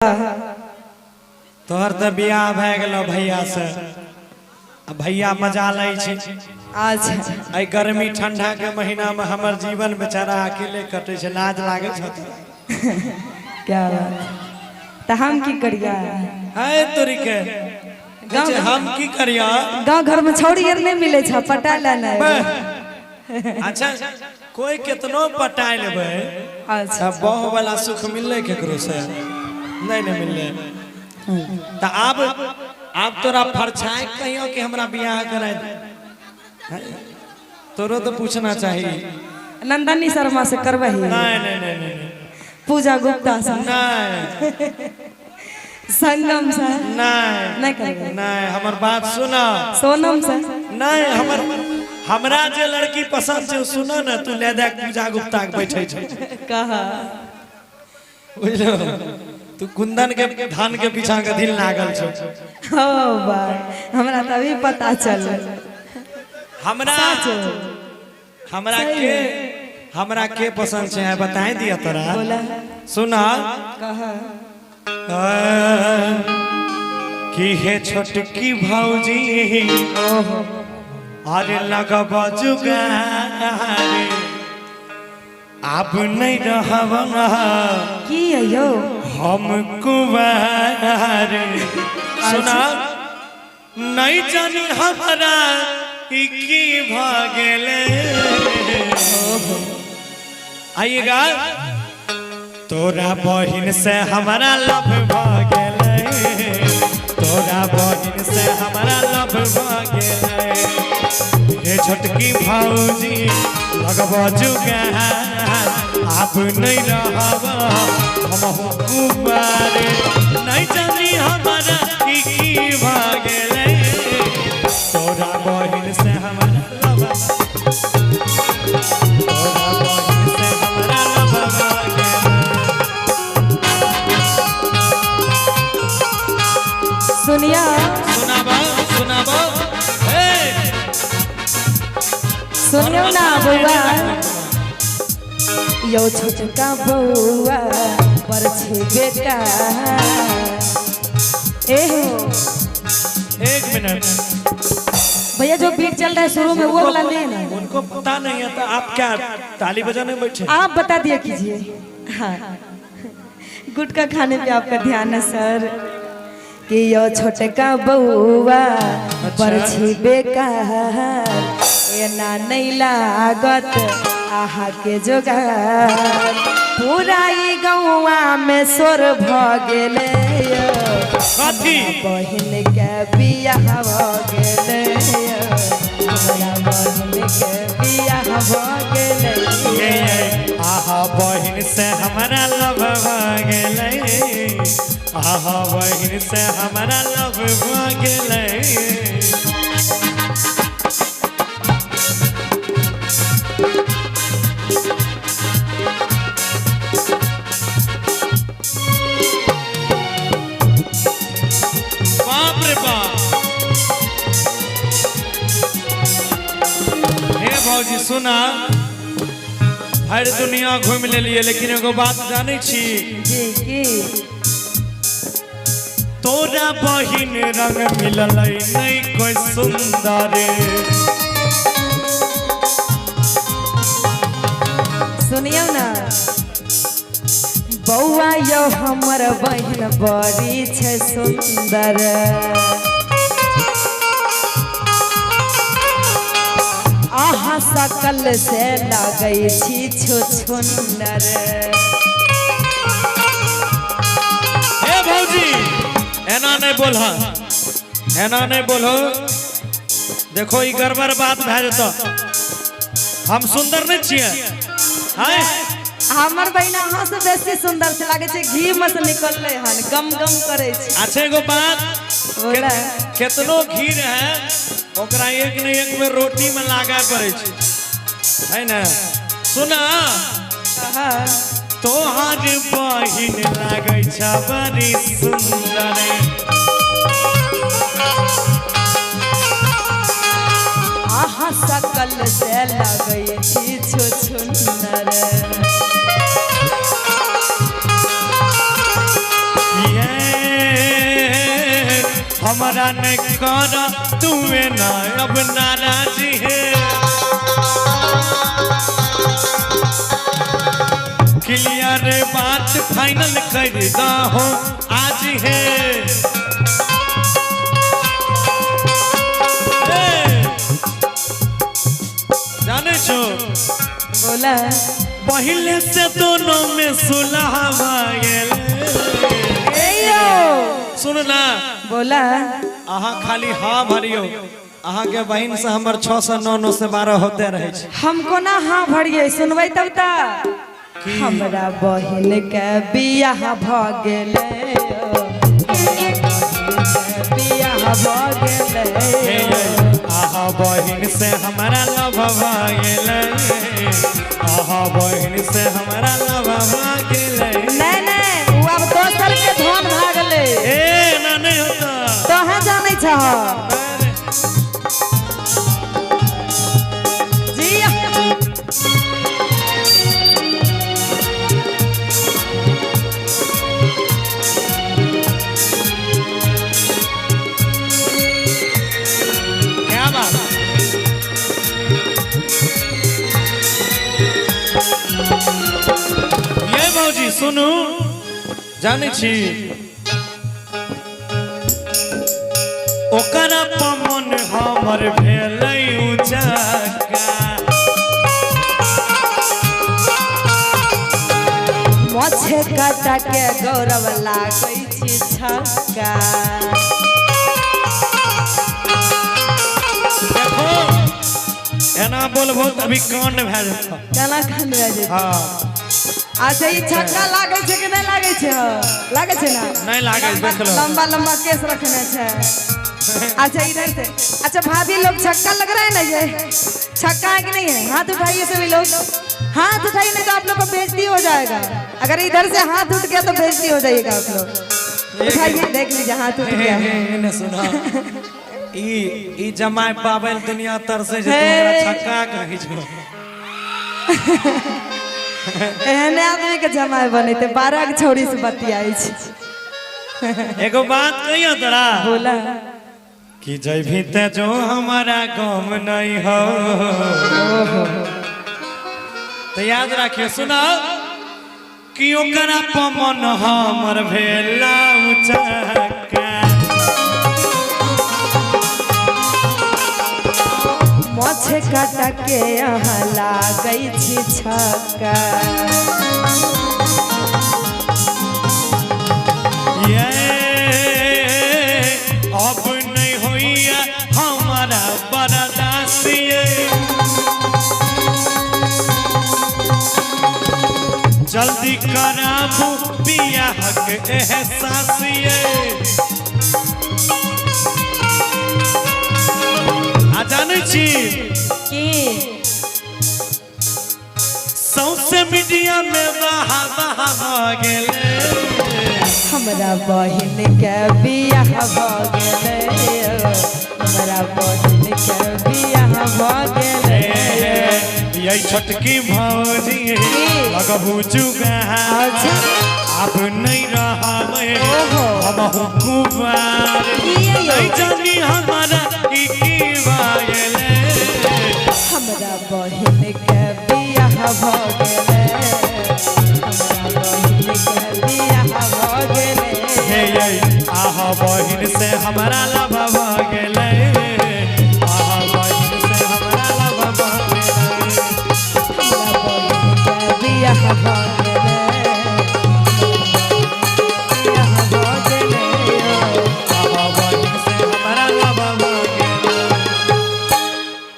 कहा। तोहर तऽ बियाह भए गेलो भैया से, आ भैया मजा लै छै। अच्छा। एहि गर्मी ठंडा के महीना में हमर जीवन बेचारा अकेले कटै छै, लाज लागै छै तोरा। क्या बात, तऽ हम की करिया? है तोरी के कहै छै, हम की करिया? गाँव घर में छौड़ी आर नहि मिलै छै, पटा ले ने। अच्छा, कोई केतनो पटाय लेबै। अच्छा। तऽ बह वाला सुख मिललै केकरो से? नहीं नहीं मिललै। तऽ आब आब तोरा फरछाय कहियो कि हमरा बियाह कराय दे। तोरो तो पूछना चाहिए। नंदनी शर्मा से करबही? नहीं नहीं नहीं नहीं। पूजा गुप्ता से? नहीं। संगम से? नहीं। नहीं करबै? नहीं, हमर बात सुना। सोनम से? नहीं, हमर हमरा जे लड़की पसंद छै सुन ने, तू ले दे पूजा गुप्ता के बैठे छै। कहा। बुझलो, तू कुंदन के धान के पीछा के दिल लागल छौ। हो बा, हमरा तऽ अभी पता चल। हमरा हमरा के हमरा के पसंद छै बताई दिया तोरा। बोला। सुना। कहा। कि हे छोटकी भौजी, अरे लगब जुगार, आब नहीं रहब की अयो? हम कुमार। सुना, नहीं जानी हमरा ई की भ गेलै। आइएगा, तोरा बहिन से हमरा लव भ गेलै, तोरा बहिन से हमरा लव भ गेलै। हे छोटकी भौजी, लगब जुगार, आब नहीं रहब हमहु कुमार। नहीं जानी हमरा ई की भ गेलै, तोरा बहिन से हमरा लव, तोरा बहिन से हमरा लव भ गेलै। सुनिया। सुनाबो सुनाबो, हे। सुनियो ना बौआ, यो छोटका बौआ पर छे बेटा ए हो। एक मिनट। भैया, जो बीट चल रहा है शुरू में, वो वाला नहीं ना। उनको पता नहीं है तो आप क्या ताली बजाने बैठे? आप बता दिया कीजिए। हाँ, गुटखा खाने पे आपका ध्यान है सर। कि यो छोटका बउआ पर छी बेकार, एना नहीं लागत आहा के जोगार। पूरा ई गौआ में शोर भ गेलै यौ। कथी? बहिन के बियाह भ गेलै यौ। हमरा बहिन के बियाह भ गेलै। आहा बहिन से हमरा लव भ गेलै, आहा बहिन से हमरा लव भ गेलै। बाप रे बाप! हे भौजी, सुना, भरि दुनिया घूमि लेलियै, लेकिन एगो बात जानै छी? जी, की? तोरा बहिन रंग मिललै नहीं कोई सुंदर। सुनियौ ना बौआ, यौ हमर बहिन बड़ी छै सुन्दर। अहाँ सकल से लगै छी छुछुन्नर। हे भौजी, एना नहीं बोल, एना नहीं बोलो। देखो, ई गड़बड़ बात भए जेतौ। हम सुंदर नहीं छियै? हाय। हमर बहिन अहाँ से बेसी सुन्दर छै, लागै छै घी में से निकललै हन, गम गम करै छै। अच्छा, एगो बात। बोला। केतनो घी रहे, ओकरा एक न एक बेर रोटी में लागे पड़े छै, है ने? सुना। हाँ। तोहार बहिन लागै छ बड़ी सुंदर। अहाँ सकल से लगै छी छुछुन्नर। ये हमरा ने कर तू ना अब नाराजी है। क्लियर बात फाइनल कर दहो आज है। जाने छो बोला पहले से दोनों में सुलह गेल। सुन ना बोला अहाँ खाली हाँ भरियो, अहाँ के बहिन से हमर 6 से 9 9 से 12 होते रहे छै। हम कोना हाँ भरिए सुनबै तब त। हमरा बहिन के बियाह भ गेलै, बियाह भ गेलै। अहाँ बहिन से हमरा लव भ गेलै, अहाँ बहिन से हमरा लव भ गेलै। नहीं नहीं उ आब दोसर के धन भ गेलै। ए ना नहीं होता तोहे जानै छह जी। क्या बात ये भौजी सुनू जानै छी ओकरा पमन हमर भेलै उचक्का। मोछे काटा के गौरव लागै छी छक्का। देखो एना बोलबो त अभी कांड भए जेतौ। केना कांड भए जेतौ? हाँ अच्छा ई छक्का लागै छै कि नहीं लागै छै? लागै छै ना? नहीं लागै छै, देख लो। लंबा लंबा केस रखने छै। अच्छा इधर से अच्छा भाभी लोग छक्का लग रहा है ना? ये छक्का है कि नहीं है? हाथ उठाइए सभी लोग, हाथ उठाइए नहीं तो आप लोग को बेइज्जती हो जाएगा। अगर इधर से हाथ उठ गया तो बेइज्जती हो जाएगा आप लोग। उठाइए देख लीजिए हाथ उठ गया। ने सुना ई ई जमाय पाबल दुनिया तरसे जे तोरा छक्का कहै छौ। एहने आदमी के जमाय बनेते 12 के छौड़ी से बतियाई छै। एगो बात कहियो तोरा बोला कि जैभी ते जो हमारा गम नहीं हो तो याद रखियो। सुना कि ओकरा पमन हमर भेला उचक्का। मोछे काटा के अहाँ लागै छी छक्का। ये अब नहीं होइया हमारा बर्दाश्त ये, जल्दी कराबू बियाह के एहसास ये। आ जानै छी की सौंसे मीडिया में बहा बहा भ गेलै। हमरा बहिन के बियाह भ गेलै, हमरा बहिन के बियाह भ गेलै। यही छोटकी भौजी लगहु जुगार अब नहीं रहबै हम कुमार। नहीं जानी हमारा ई की भऽ गेलै। हमरा बहिन के बियाह भ गेलै, हमरा बहिन के बियाह भ गेलै। हे यै आहा बहिन से हमरा लव भ गेलै, आहा बहिन से हमरा लव भ गेलै। हमरा बहिन के बियाह भ